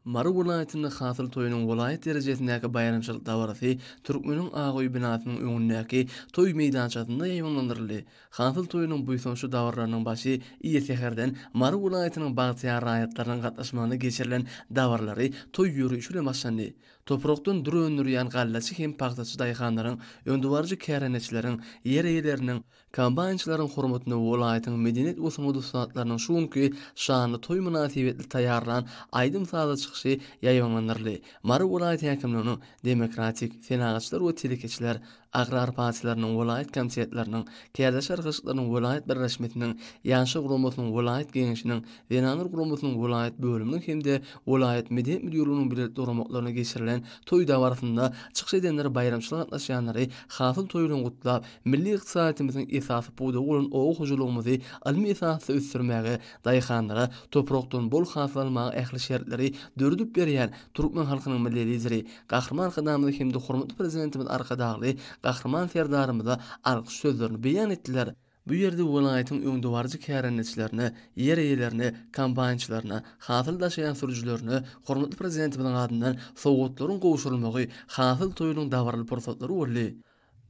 Mary welaýatynda Hasyl toýunyň welaýat derejesindäki baýramçylyk dabarasy Türkmeniň ak öýi binasynyň öňündäki toý meýdançasynda ýaýbaňlandyryldy. Hasyl toýunyň buýsançly dabaralarynyň başy ir säherden Mary welaýatynyň bagtyýar raýatlarynyň gatnaşmagynda geçirilen dabaralary toý ýörişi bilen başlandy. Toprakdan dür öndürýän gallaçy hem pagtaçy daýhanlaryň, öňdebaryjy kärendeçileriň, ýer eýeleriniň, Kombaýnçylaryň hormatyna welaýatyň medeniýet we sungat ussatlarynyň şu günki şanly toý mynasybetli taýýarlan aýdym-sazly çykyşy ýaýbaňlandyryldy. Mary welaýat häkimliginiň Demokratik, Senagatçylar we telekeçiler, Agrar partiýalarynyň welaýat komitetleriniň, Kärdeş arkalaşyklarynyň welaýat birleşmesiniň, Ýaşlar guramasynyň welaýat geňeşiniň, Zenanlar guramasynyň welaýat bölüminiň hem-de welaýat medeniýet müdirliginiň bilelikde guramaklarynda geçirilen toý dabarasynda çykyş edenler baýramçylyga gatnaşýanlary hasyl toýy bilen gutlap, Milli ykdysadyýetimiziň esasy pudagy bolan oba hojalygymyzy ylmy esasda ösdürmäge, daýhanlara toprakdan bol hasyl almaga ähli şertleri döredip berýän türkmen halkynyň Milli Lideri Gahryman Arkadagymyza hem-de hormatly Prezidentimiz Arkadagly Gahryman Serdarymyza alkyş sözlerini beýan etdiler. Bu ýerde welaýatyň öňdebaryjy kärendeçilerine, ýer eýelerine, kombaýnçylaryna, hasyl daşaýan sürüjilerine hormatly Prezidentimiziň adyndan sowgatlaryň gowşurylmagy hasyl toýunyň dabaraly pursatlary boldy.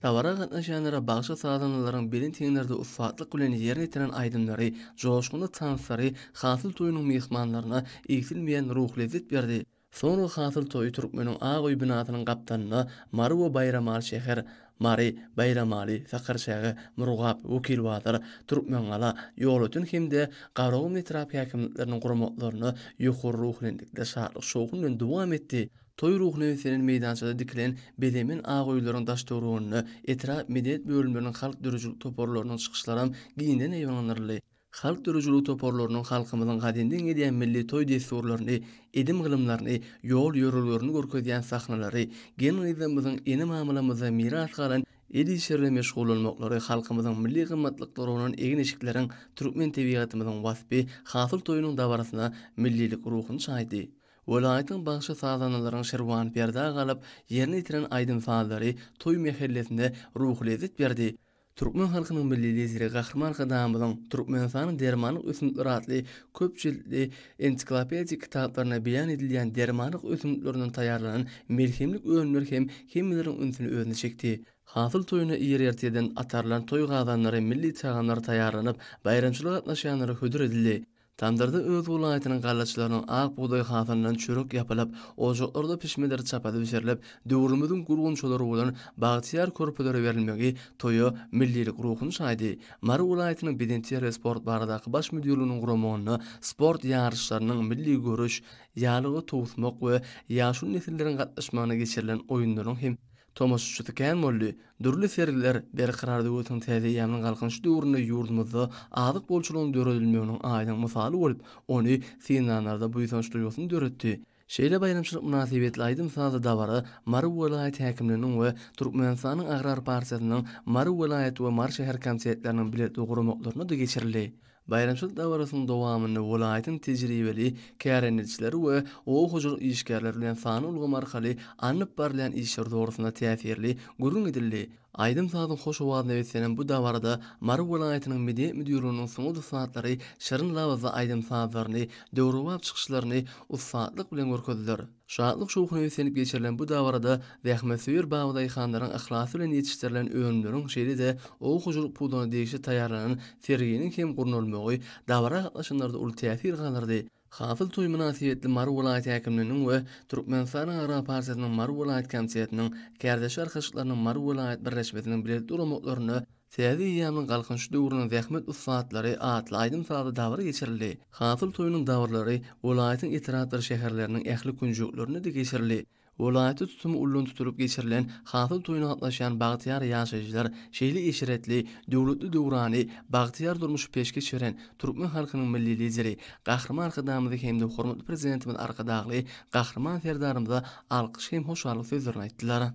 Dabara gatnaşýanlara bagşy-sazandalaryň belent heňlerde ussatlyk bilen ýerine ýetiren aýdymlary, joşgunly tanslary hasyl toýunyň myhmanlaryna egsilmeýän ruhy lezzet berdi. Soňra hasyl toýy Türkmeniň ak öýi binasynyň gapdalynda Mary we Baýramaly şäher, Mary, Baýramaly, Sakarçäge, Murgap, Wekilbazar, Türkmengala, Ýolöten hem-de Garagum etrap häkimlikleriniň guramaklarynda ýokary ruhubelentlikde şatlyk-şowhun bilen dowam etdi. Toý ruhuna beslenen meýdançada dikilen bezemen ak öýleriň daş-töwereginde etrap medeniýet bölümleriniň halk döredijilik toparlarynyň çykyşlaram giňden ýaýbaňlandyryldy. Halk döredijilik toparlarynyň halkymyzyň gadymdan gelýän milli toý dessurlaryny, edim-gylymlaryny, ýol-ýörelgelerini görkezýän sahnalary, gelin-gyzlarymyzyň ene-mamalarymyzdan miras galan el işleri bilen meşgullanmaklary halkymyzyň milli gymmatlyklary bolan egin-eşikleriň türkmen tebigatymyzyň waspy hasyl toýunyň dabarasyna millilik ruhuny çaýdy. Welaýatyň bagşy-sazandalaryň şirwan perdä galyp, ýerine ýetiren aýdym-sazlary toý mähellesine ruhy lezzet berdi. Türkmen halkynyň Milli Lideri Gahryman Arkadagymyzyň Türkmenistanyň dermanlyk ösümlikleri atly köp jiltli ensiklopedik kitaplarynda beýan edilýän dermanlyk ösümliklerinden taýýarlanan melhemlik önümler hem hemmeleriň ünsüni özüne çekdi. Hasyl toýuna ir ertirden atarylan toý gazanlary milli tagamlar taýýarlanyp, baýramçylyga gatnaşýanlara hödür edildi. Tamdyrda öz welaýatynyň gallaçylarynyň ak bugdaý hasylyndan çörek ýapylyp, ojaklarda pişmedir çapady bişirilip, döwrümiziň gül gunçalary bolan bagtyýar körpelere berilmegi toýa millilik ruhuny çaýdy. Mary welaýatynyň bedenterbiýe sport baradaky baş müdirliginiň guramagynda sport ýaryşlarynyň milli göreş, ýalyga towusmak we ýaşuly nesilleriň gatnaşmagynda geçirilen oýunlaryň hem Tomaşaçysy kän boldy. Dürli sergiler Berkarar döwletiň täze eýýamynyň Galkynyşy döwründe ýurdumyzda azyk bolçulygynyň döredilmeginiň aýdyň mysaly bolup, ony synlanlarda buýsanç duýgusyny döretdi. Şeýle baýramçylyk mynasybetli aýdym-sazly dabara Mary welaýat häkimliginiň we Türkmenistanyň Agrar partiýasynyň Mary welaýat we Mary şäher komitetleriniň bilelikde guramaklarynda-da geçirildi. Baýramçylyk dabarasynyň dowamynda welaýatyň tejribeli kärendeçileri we oba hojalyk işgärleri bilen sanly ulgam arkaly alnyp barylýan işler dogrusynda täsirli gürrüň edildi. Aýdym-sazyň hoş owazyna beslenen bu dabarada Mary welaýatynyň Medeniýet müdirliginiň sungat ussatlary şirin labyzly aýdym-sazlaryny, döwrebap çykyşlaryny ussatlyk bilen görkezdiler. Şatlyk-şowhuna beslenip geçirilen bu dabarada zähmetsöýer babadaýhanlaryň yhlasy bilen ýetişdirilen önümleriň, şeýle-de oba hojalyk pudagyna degişli taýýarlanan serginiň hem gurnalmagy dabara gatnaşanlarda uly täsir galdyrdy. Hasyl toýy mynasybetli Mary welaýat häkimliginiň we Türkmenistanyň Agrar partiýasynyň Mary welaýat komitetiniň, Kärdeşler arkalaşyklarynyň Mary welaýat birleşmesiniň bilelikde guramaklarynda Täze eýýamyň Galkynyşy döwrüniň zähmet ussatlary atly aýdym-sazly dabara geçirildi. Hasyl toýunyň dabaralary welaýatyň etrapdyr şäherleriniň ähli künjeklerinde-de geçirildi. Welaýatda tutumy ullan tutulyp geçirilen Hasyl toýuna gatnaşýan bagtyýar ýaşaýjylar şeýle eşretli, döwletli döwrany, bagtyýar durmuşy peşgeş beren türkmen halkynyň Milli Lideri Gahryman Arkadagymyza hem-de hormatly Prezidentimiz Arkadagly Gahryman Serdarymyza alkyş hem hoşallyk sözlerini aýtdylar.